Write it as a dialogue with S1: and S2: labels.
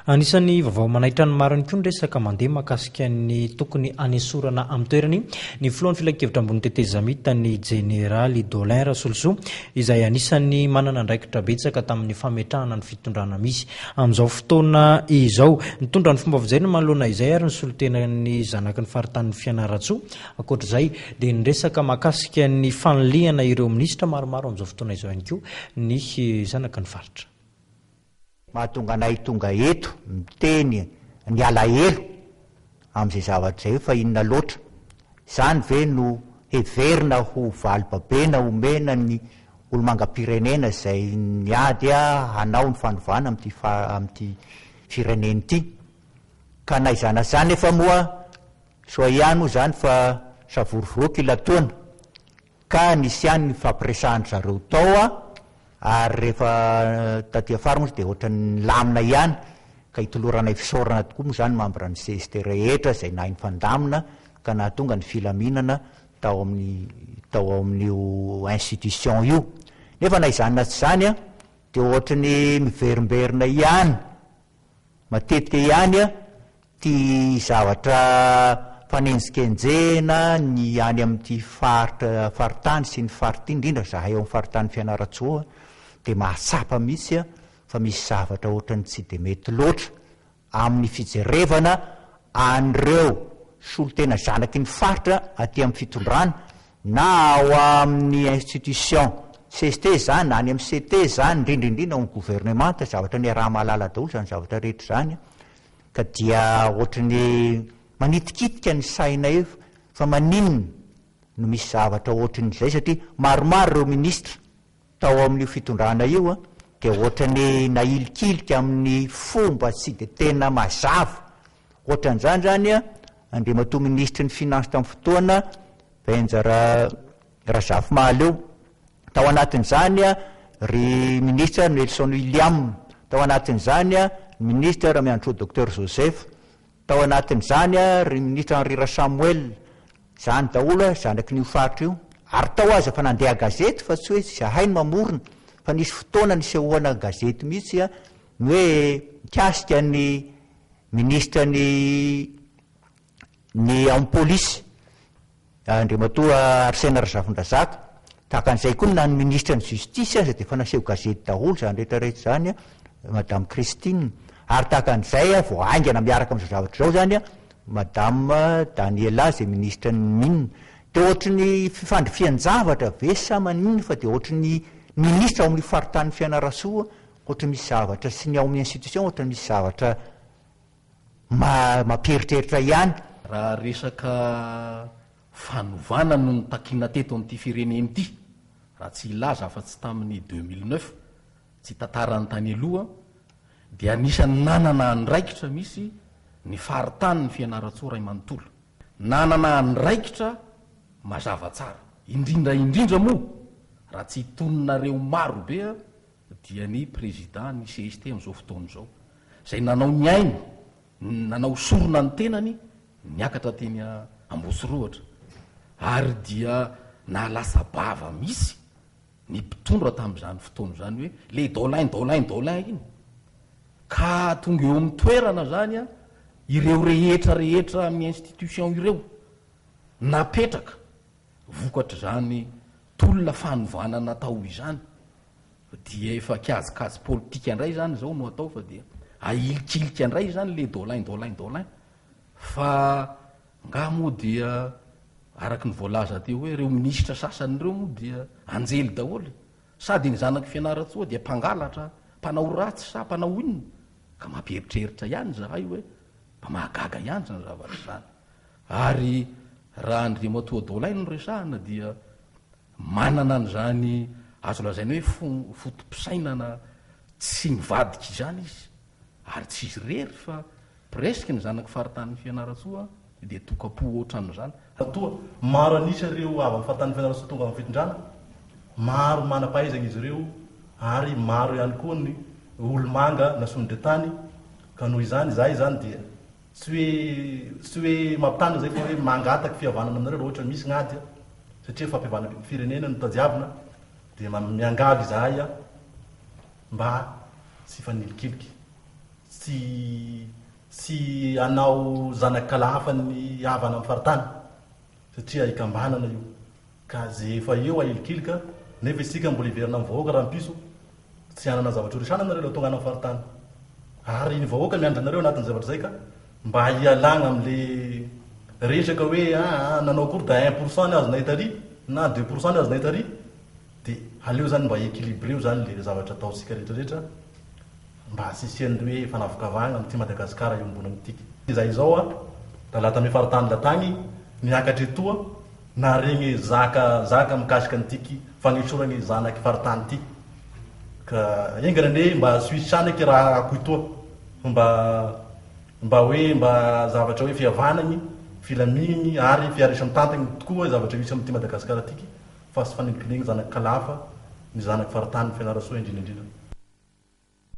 S1: Anisan'ny vaovao manaitra ny maro ihany koa ny resaka mandeha mahakasika ny tokony hanesorana amin'ny toerany ny filohan'ny filankevitra ambony tetezamita ny jeneraly Dolin Rasolosoa izay anisan'ny manana andraikitra betsaka tamin'ny fametrahana ny fitondrana misy amin'izao fotoana izao. Nitondra ny fomba fijeriny manoloana izay ary ny solontenan'ny zanaky ny faritanin'i Fianarantsoa. Ankoatra izay dia niresaka mahakasika ny fanilihana ireo minisitra maromaro amin'izao fotoana izao ihany koa ny zanaky ny faritra.
S2: Mahatonga anay tonga eto miteny ny alahelo amin'izay zavatra izay fa inona loatra? Izany ve no heverina ho valibabena omena ny olomangam-pirenena izay niady hanao ny fanovana amin'ity amin'ity firenena ity? Ka na izany na izany nefa moa soa ihany moa izany fa savorovoroako ilatoana Ka nisy ihany ny nifampiresahan-dry zareo tao ary rehefa taty afara moa dia ohatran'ny nilamina ihany ka itoloranay fisaorana tokoa moa izany membre ny cst rehetra izay nahay nifandamina ka nahatonga ny filaminana tao amin'ny tao amin'io institution io. Nefa na izany na tsy izany dia ohatry ny miverimberina ihany Matetika ihany ity zavatra fanenjikenjehina ny any amin'ity faritra faritany sy ny faritra ity, indrindra izahay ao amin'ny faritanin'i Fianarantsoa dia mahatsapa mihitsy fa misy zavatra ohatran'ny tsy dia mety loatra amin'ny fijerevana an'ireo solontena zanaky ny faritra aty amin'ny fitondrana na ao amin'ny institution CST izany na any amin'ny CT izany, indrindra indrindra ao amin'ny gouvernemanta, zavatra niaraha-mahalala daholo izany zavatra rehetra izany, ka dia ohatry ny manitikitika ny sainay fa maninona no misy zavatra ohatrin'izay satria maromaro ireo ministra tao amin'io fitondrana io dia ohatran'ny nahilikilika amin'ny fomba tsy dia tena mazava. Ohatran'izany izany Andriamatoa Minisitry ny Finance tamin'ny fotoana Benja Razafimahaleo. Tao anatin'izany ry Minisitra Nelson William. Tao anatin'izany ny Minisitra Ramiandrisoa Docteur Joseph. Tao anatin'izany ry Minisitra Henri Rasamoel. Izany daholo zanaky ny io faritra io. Ary tao aza efa nandeha gazety fa tsy hoe izahay no mamorona fa nisy fotoana nisehoana gazety mihitsy ny hoe mikasika ny Minisitra ny ny ao amin'ny polisy, Andriamatoa Arsène Razafindrazaka. Tahaka an'izay koa na ny minisitra ny justice aza dia efa naseho gazety daholo izany rehetra rehetra izany, Madame Christine. Ary tahaka an'izay vao haingana miaraka amin'izao zavatra izao izany, Madame Daniella izay minisitra ny mines. Dia ohatry ny fifandrifian-javatra ve sa maninona fa dia ohatry ny minisitra ao amin'ny faritanin'i Fianarantsoa Ohatry misy zavatra sy ny ao amin'ny institution ohatry misy zavatra mampieritreritra ihany.
S3: Raha resaka fanovana no notakina teto amin'ity firenena ity, raha tsy hilaza afa-tsy tamin'ny 2009, tsy tantaran'ny tany aloha, dia anisan'ny nanana andraikitra misy ny faritanin'i Fianarantsoa iray manontolo. Nanana andraikitra mazava tsara. Indrindra indrindra moa, raha tsy hitononareo maro be dia ny Prezida ny cst amin'izao fotoana izao, izay nanao ny ainy, nanao sorona ny tenany niakatra teny Ambohitsirohitra, ary dia nahalasa-bava mihitsy ny mpitondra tamin'izany fotoana izany hoe le Dolin Dolin Dolin iny. Ka tonga eo amin'ny toerana izany ireo rehetra rehetra amin'ny institution ireo napetraka Vokatr'izany tolona fanovana natao izany dia efa kajikajy politika indray izany izao no atao fa dia ahilikilika indray izany le Dolin Dolin Dolin fa nga moa dia araka ny voalaza teo hoe ireo minisitra sasany ireo moa dia anjely daholo sady ny zanak'i Fianarantsoa dia mpangalatra mpanao ratsy sa mpanao inona ka mampieritreritra ihany izahay hoe mba mahagaga ihany izany zavatra izany Ary raha Andriamatoa Dolin no resahana dia manana an'izany azo lazaina hoe foto-pisainana tsy mivadika izany izy, ary tsy izy irery fa presque ny zanaky faritanin'i Fianarantsoa dia tokam-po ohatran'izany.
S4: Matoa maro an'isa ireo avy amin'ny faritanin'i Fianarantsoa tonga amin'ny fitondrana, maro manam-pahaizana izy ireo ary maro ihany koa ny olo-manga nasondretany ka noho izany izahay izany dia Tsy hoe tsy hoe mampitandrina zay fa hoe mangataka fihavanana aminareo raha ohatra misy gn'ady a, satria fampihavanam firenena no tadiavina dia miangavy izahay a mba tsy hifanilikiliky. Tsy tsy hanao zanak'kalahafa ny havana amin'ny faritany satria ikambanana io. Ka ze efa eo ahilikilika nefa isika mbola hiverina amin'ny vahoaka rahampiso, tsy hanana zavatra ho resahana nareo raha tonga any amin'ny faritany. Ary ny vahoaka miandry anareo anatin'ny zavatra izay ka mba hialagna amin'le resaka hoe aa nanao akory da un pour cent ny azonay tary na 2% ny azonay tary dia aleo zany mba equilibreo zany le zavatra ataontsika rehetra rehetra mba tsy hisian'ny hoe fanavokavahagna amin'ity Madagasikara iombonana ity. Izay izao a, da tamy faritany la tagny niakatra etoa naharegny zaka zaka mikasika an'itiky fagnesoragny zanaky faritany ty ka engana anie mba tsy hisy anaky raha akoy toa fa mba mba hoe mba zavatra hoe fihavanagny, filaminagny ary fiaraisan-tantagny tokoa zavatra misy amin'ity Madagasikara tiky fa tsy fanelingelegny zanaky kalafa ny zanaky faritany Fianarantsoa indrindra indrindra.